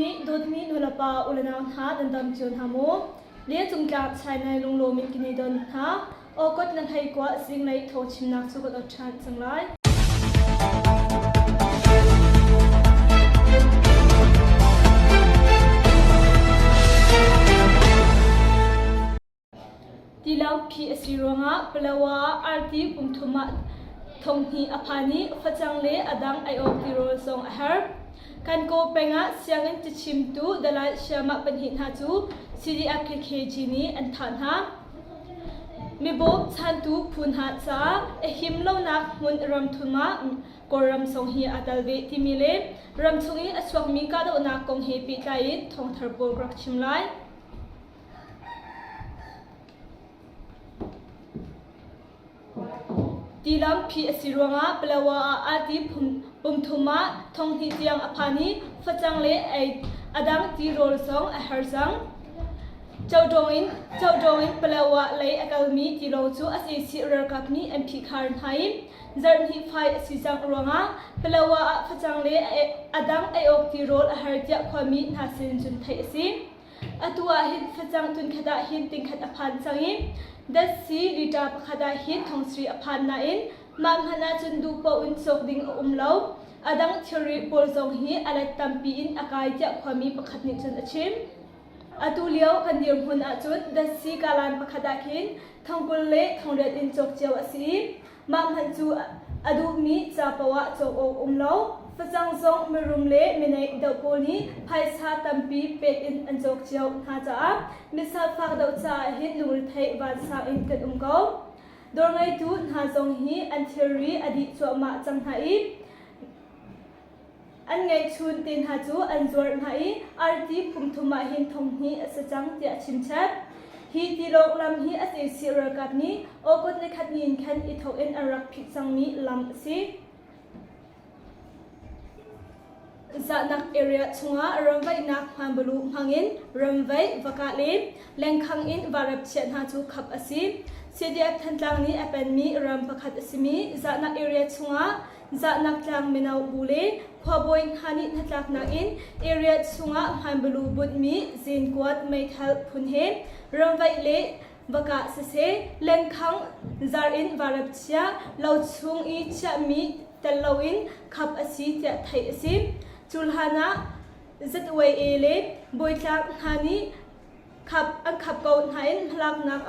Nih dawtmi nulepa ulenau hna nan dam cio hna maw? Liancung tlak China lunglawm in kini don hna. Awkot na hlei kua zinglei thawngchimnak cu kan ot ṭhan cang lai. Tilawng phih a si ruangah Palawa ah arti pumthum ah thonghnih a phan i facang le a dang ei awk tirawl zong a herh. Kankaw peng ah sianginn cachimtu Dalai Shyamah pahnih hna cu CDF-KKG nih an thah hna. Mibawm chantu phu hna caah a him lonak hmun ramthum ah Kawlram zong hi aa tel ve timi le ramchung i a chuakmi kahdohnak kong he pehtlai in thawngthar pawl ka rak chim lai. Tilam phih a si ruangah Palawa ah arti pumthum ah thonghnih tiang a phan i facang le ei a dang tirawl zong a har cang. Codawng in Codawng in Palawa lei a kalmi tilawng cu sac ralkap nih an phihkhar hna i zarhhnih fai a si cang ruangah Palawa ah facang le a dang ei awk tirawl a har tiah khuami hna sin cun theih a si. Atu ah hin facang tunkhat ah hin tingkhat a phan cang i datsi liter pakhat ah hin thongsarih a phan nain mah hmanh ahcun duh paoh in cawk ding a um lo. A dang thilri pawl zong hi a let tampi in a kai tiah khuami pakhat nih cun a chim. Atu lio kan dirhmun ahcun datsi kalan pakhat ah khin thongkul le thongriat in cawk cio a si i Mah hmanh cu a duhmi ca paoh ah cawk awk um lo. Facang zong mirum le minei deuh pawl nih phaisa tampi pek in an cawk cio hna caah misafak deuh caah hin lungretheih vansang in kan um ko. Dawr ngeitu hna zong hi an thilri a dih cuahmah cang hna i An ngeihchun te hna cu an zuar hna i arti phungthum ah hin thonghnih a si cang tiah a chimchap. Hi tilawng lam hi a sac ralkap nih August nikhat ni in khan i thawk in an rak phih cangmi lam a si. Zahnak area chungah ramvaihnak hmanbalu hmangin ramvaih, vakah le lengkhang in varep chiah hna cu khap a si. CDF Thantlang nih a penmi ram pakhat a simi zahnak area chungah Zahnak tlang mino bu le khuabawi hna nih hnatlaknak in area chungah hmanbalu bunhmi zinkuat meithal phun he ramvaih le va kah siseh, lengkhang zar in varep chiah, lo chung i chiahmi tel loin khap a si tiah theih a si. Cu hlan ah ZYA le bawitlak hna nih khap an khap ko hna in hmalaknak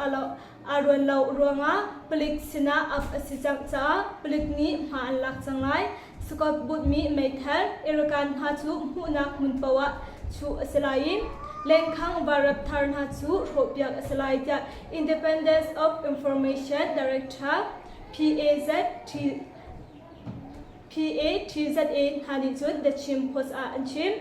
aa ruan lo ruangah palik sinah ap a si cang caah palik nih hma an lak cang lai. Scott butmi meithal Arakan hna cu hmuhnak hmun paoh ah chuh a si lai i lengkhang varap thar hna cu hrawhpiak a si lai tiah Independence of Information Director PAZ PATZA hna nih cun The Chin Post ah an chim.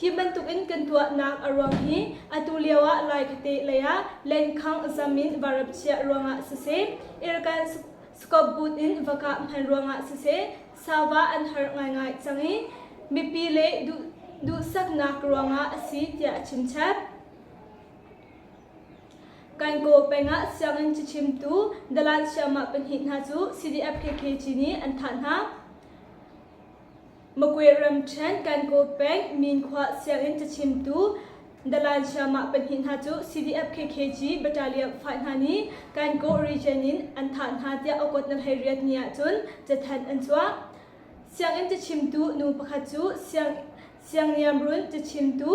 Hi bantukin kan tuahnak a ruang hi atu lio ah Lai khuate lei ah lenkhang zam in varap chiah ruangah siseh, Irkan scope boot in va kah hman ruangah siseh, sava an har ngaingai cang i mipi le duhsaknak ruangah a si tiah a chimchap. Kankaw peng ah sianginn cachimtu Dalan Siamah pahnih hna cu CDF-KKG nih an thah hna. Magwe ramṭhen Kankaw peng Minkhua sianginn cachimtu Dalan Shyamah pahnih hna cu CDF-KKG Battalion fai hna nih Kankaw region in an thah hna tiah August na 18 ni ahcun cathanh an chuah. Sianginn cachimtu nu pakhat cu siangniamrun cachimtu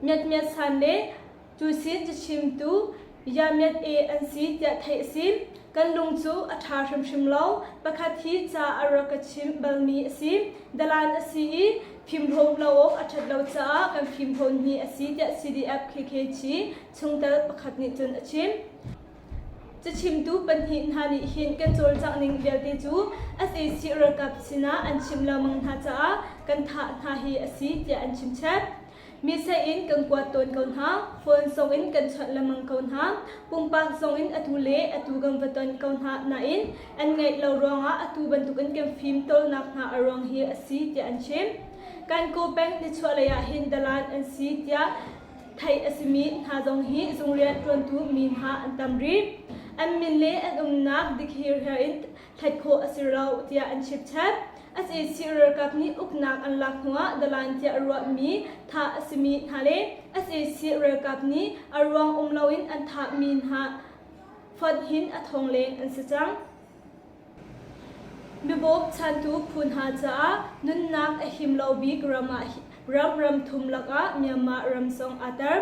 Myat Myat San le Cusin cachimtu Yamyat E an si tiah theih a si. Kan lung cu a ṭha hrimhrim lo. Pakhat hi ca a rak ka chimh balmi a si. Dalan a si i fimhlawm lo awk a ṭhat lo caah kan fimhlawn hi a si tiah CDF KKG chungtel pakhat nih cun a chim. Cachimtu pahnih hna nih hin kan cawlcangh ning vialte cu sac ralkap sinah an chimh lengmang hna caah kan thah hna hi a si tiah an chimchap. Misei in kan kuat tawn ko hna, phone zong in kan chawnh lengmang ko hna, pumpak zong in atu le atu kan va ton ko hna nain an ngaih lo ruangah atu bantukin kan fim tawlnak hna a ruang hi a si tiah an chim. Kankaw peng nichuahlei ah hin dalan an si tiah theih a simi hna zong hi zung rianṭuantu mi hna an tam rih. An min le an umnak dik hirhiar in hlat khawh a si lo tiah an chipchap. Sac ralkap nih uknak an lak hnuah dalan tiah ruahmi thah a simi hna le sac ralkap nih a ruang um loin an thahmi hna fonh hin a thong leng an si cang. Mibawm chantu phu hna caah nunnak a him lo bik ram ah ram ramthum lakah Myanmar ram zong aa ter.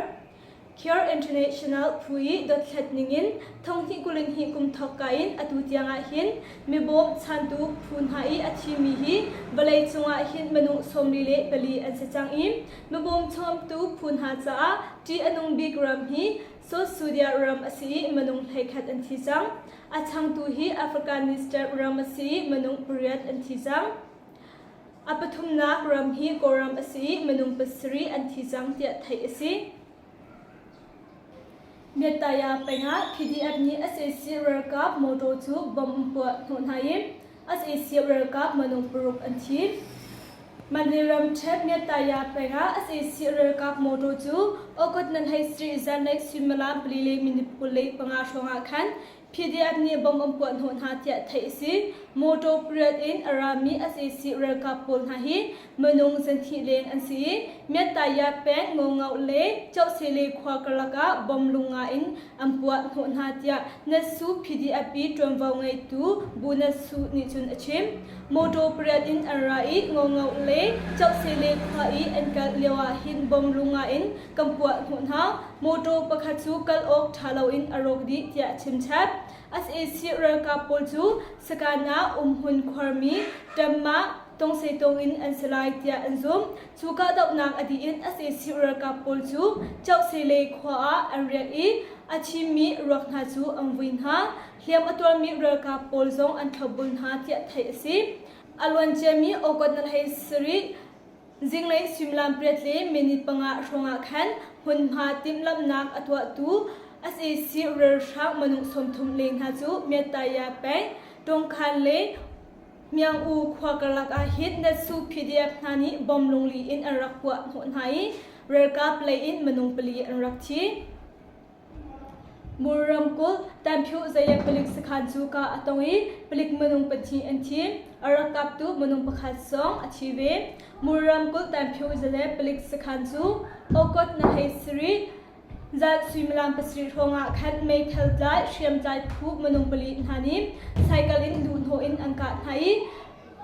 Cure International phu i dothlat ningin thonghnih 22 kum thawkka in atu tiang ah hin mibawm chantu phu hna i a thimi hi vawleicung ah hin minung 44 an si cang i mibawm chawmtu phu hna caah ṭih a nung bik ram hi South Sudan ram a si i minung 11 an thi cang. A changtu hi Afghanistan ram a si i minung pariat an thi cang. A pathumnak ram hi Kawlram a si i minung pasarih an thi cang tiah theih a si. Myattaya peng ah PDF nih sac ralkap motor cu bomb an puah hnawh hna i sac ralkap minung paruk an thi. Mandalay ramṭhen Myattaya peng ah sac ralkap motor cu August nan hei sarih zanlei suimilam pali le minute 25 hrawng ah khan PDF nih bomb an puah hnawh hna tiah theih a si. Motor pariat in a rami sac ralkap pawl hna hi minung zanthih leng an si i Myattaya peng Ngongauh le Chohsele khua karlak ah bomb lunga in an puah hnawh hna tiah Natsu PDF i ṭuanvo ngeitu Bu Natsu nih cun a chim. Motor pariat in an ra i Ngongauh le Chohsele khua i an kal lio ah hin bomb lunga in kan puah hnawh hna. Motor pakhat cu kal awk ṭha loin a rawk dih tiah a chimchap. Sac ralkap pawl cu Sakan ah umhmun khuarmi Ṭammah Tongsetong in an si lai tiah an zumh. Cu kahdohnak a dih in sac ralkap pawl cu Chohsele khua ah an riak i a thimi ruak hna cu an vui hna. Hliam a tuarmi ralkap pawl zong an thlopbul hna tiah theih a si. A luanciami August na hlei sarih Zinglei suimilam pariat le minute panga hrawngah khan hmunhma timhlamhnak a tuahtu sac ralhrang minung 30 leng hna cu Myattaya peng Tungkhan le Myang-U khua karlak ah hin Natsu PDF hna nih bomb lungli in an rak puah hnawh hna i ralkap lei in minung pali an rak thi. Mur ramkulh Tanphyuh Zayak palik sakhan cu kah a tong i palik minung pahnih an thi. A rak kaptu minung pakhat zong a thi ve. Mur ramkulh Tanphyuh Zalek palik sakhan cu Okot na hei sarih zan suimilam pasarih hrawngah khan meithal tlai hriamtlai phu minung pali hna nih cycle in luhhnawh in an kah hna i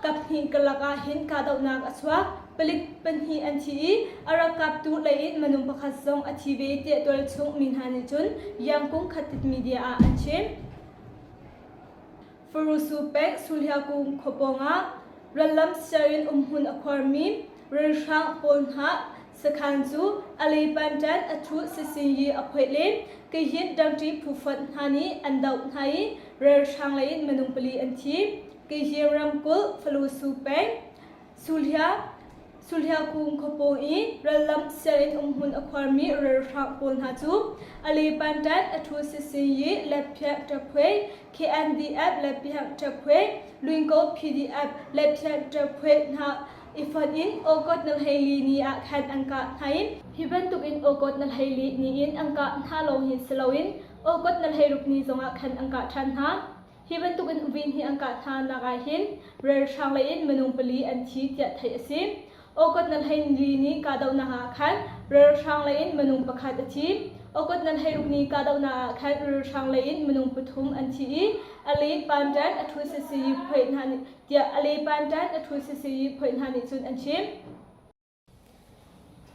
Kaphnih karlak ah hin kahdohnak a chuak. Palik pahnih an thi i a rak kaptu lei in minung pakhat zong a thi ve tiah tualchung mi hna nih cun Yangkung Khatit media ah an chim. Farusu peng Sulhiakung khua pawngah rallam siar in umhmun a khuarmi ralhrang pawl hna sakhan cu a leipanṭan a ṭhu sisinyi a phoih le Kayin ṭangṭi phu fonh hna nih an doh hna i ralhrang lei in minung pali an thi. Kehye ramkulh Falusu peng Sulhia Sulhia kung khuapawng i rallam sianginn umhmun a khuarmi ralhrang pawl hna cu Ali Pantan a ṭhu sisin yi Lephiak ṭaphui KNDF Lephiak ṭaphui Luingko PDF Lephiak ṭaphui hna i fonh in August na hleili ni ah khan an kah hna i hi bantuk in August na hleili ni in an kah hna lawng hi si loin August na hleiruk ni zongah khan an kah ṭhan hna. Hi bantuk in uvin hi an kah hna nak ah hin ralhrang lei in minung pali an thi tiah theih a si. August na hleili ni kahdohnak ah khan ralhrang lei in minung pakhat a thi. August na hleiruk ni kahdohnak ah khan ralhrang lei in minung pathum an thi i Ali Pantan a thu sisi phoih hna nih tiah Ali Pantan a thu sisi phoih hna nih cun an chim.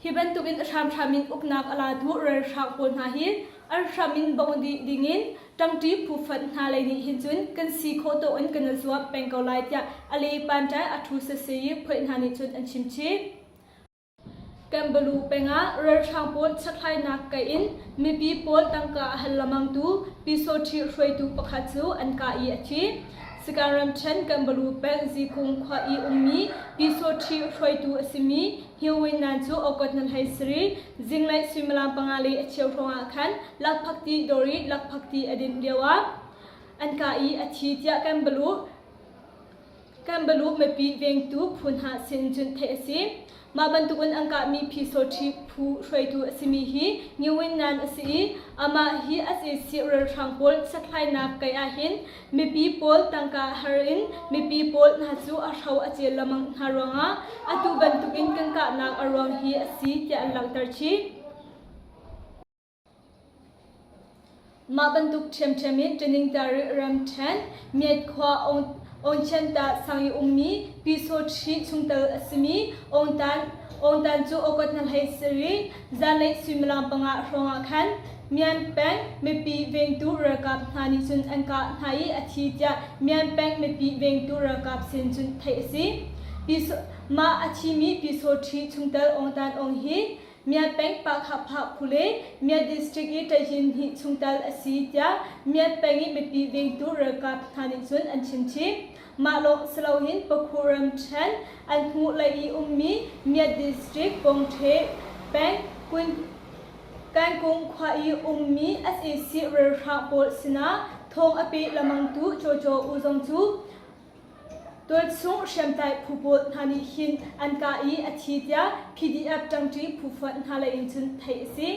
Hi bantukin a hramhram in uknak a latu ralhrang pawl hna hi an hram in bongh dih dingin ṭangṭi phu fonh hna lei nih hin cun kan si khawh tawk in kan i zuam peng ko lai tiah a le panṭai a ṭhu sase i phoih hna nih cun an chim chih. Kanbalu peng ah ralhrang pawl chekhlainak kaih in mipi pawl tangka a hal lengmangtu Pyisawṭhi hruaitu pakhat cu an kah i a thi. Sagaing ramṭhen Kanbalu peng Zikung khua i ummi Pyisawṭhi hruaitu a simi Hyo Win Nan cu August nan hei sarih zinglei suimilam panga le a cheu hrawngah khan lakphakti dawr i lakphakti a dinh lioah an kah i a thi tiah Kanbalu Kanbalu mipi vengtu phu hna sin cun theih a si. Mah bantukin an kahmi Pyisawṭhi phu hruaitu a simi hi Ngi Win Nan a si i. Amah hi sac ralhrang pawl hlathlainak kai ahhin mipi pawl tangka har in mipi pawl hna cu a hro a cel lengmang hna ruangah atu bantukin kan kahnak a ruang hi a si tiah an langhter chih. Mah bantuk ṭhiamṭhiam in Ṭiningtari ramṭhen Myat khua Aungchianta sang i ummi Pyisawṭhi chungtel a simi Aung Tan cu August hlei sarih zanlei suimilam panga hrawngah khan Myan peng mipi vengtu ralkap hna nih cun an kah hna i a thi tiah Myan peng mipi vengtu ralkap sin cun theih a si. Mah a thimi Pyisawṭhi chungtel Aung Tan Aung hi Myat peng Pahkhahphah phu le Myat district i Ṭayin hnih chungtel a si tiah Myat peng i mipi vengtu ralkap hna nih cun an chim chih. Mah lawng si loin Pakhu ramṭhen an hmuh lei i ummi Myat district Pongṭhe peng Kankung khua i ummi sac ralhrang pawl sinah thawng a pe lengmangtu Caw Caw U zong cu Tualchung hriamtlai phu pawl hna nih hin an kah i a thi tiah PDF ṭangṭi phu fonh hna lei in cun theih a si.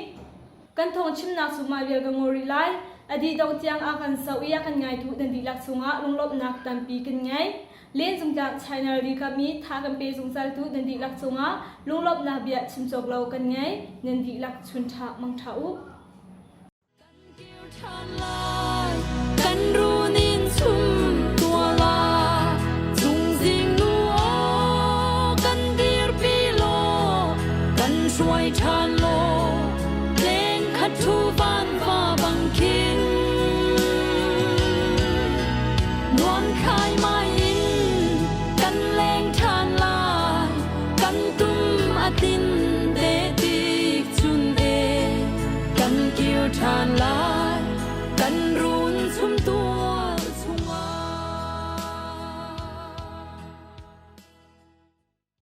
Kan thawngchimnak cu mah vial ka ngol rih lai. A dih dongh tiang a kan zoh i a kan ngaitu nan dihlak cungah lunglawmhnak tampi kan ngei. Len zungtlang China rikam i tha kan pe zungzaltu nan dihlak cungah lunglawmhnak bia chim cawk lo kan ngei. Nan dihlak chun ṭha mang ṭha u. Kan runin chum tua la chungzing nu aw kan dirpi law kan hruai ṭhan law leng khat thu van va bang khin nuam khai mai in kan leng ṭhan lai kan tum a tin te tik chun e kan kir ṭhan lai.